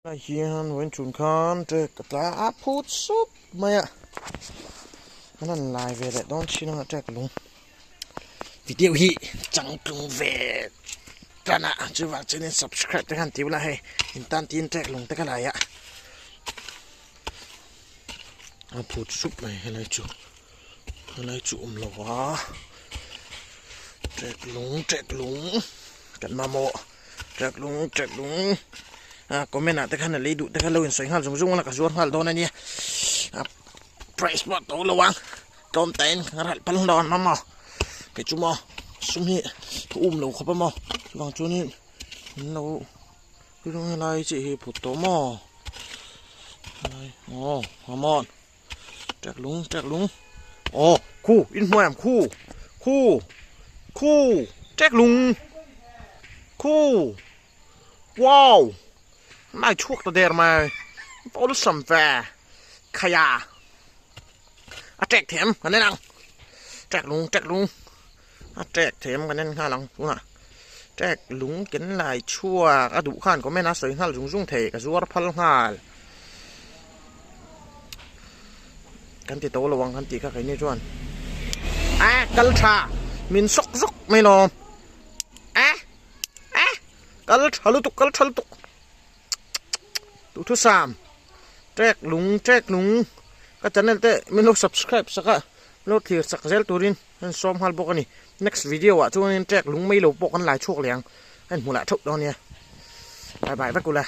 Tunah hian vawiin chhun khan trek a tla a phut sup mai a an han lai ve leh dawn thin anga trek lung video hi changtlung ve tan a chuvang chuanin subscribe te khan ti ula hei in tan tiin trek lung te ka lai a a phut sup mai helai chu helai chu awm lo a trek lung trek lung kan mamawh. Trek lung trek lung a comment ah te khan a lei duh te kha lo in sawi nghal zung zung a ka zuar nghal dawn a nia a price pawh a to lo ang tlawm ta in ka ralh phal dawn a maw kei chu maw sum hi ka um lo khawp a maw chuvang chuanin an lo helai chiah hi phut tawh maw helai aw come on trek lung trek lung aw khu in hmuai ang khu khu khu trek lung khu wow nai chhuak ta der mai awlsam ve khaya a trek them kan en ang trek lung trek lung a trek them kan en nghal ang tunah trek lung ken lai chhuak a duh khan comment a sawi nghal zung zung thei ka zuar phal nghal kan ti to lo ang kan tih kha keini chuan a kal tha min sawk zawk mai lawm a a kal tha lutuk kal tha lutuk duhthusam trek lung trek lung ka channel te min lo subscribe sak a min lo thlir chak zel turin an sawm nghal bawk a ni next video ah chuanin trek lung mai lo pawh kan lai chhuak leh ang a inhmu lah theuh dawn nia bye bye vek ula.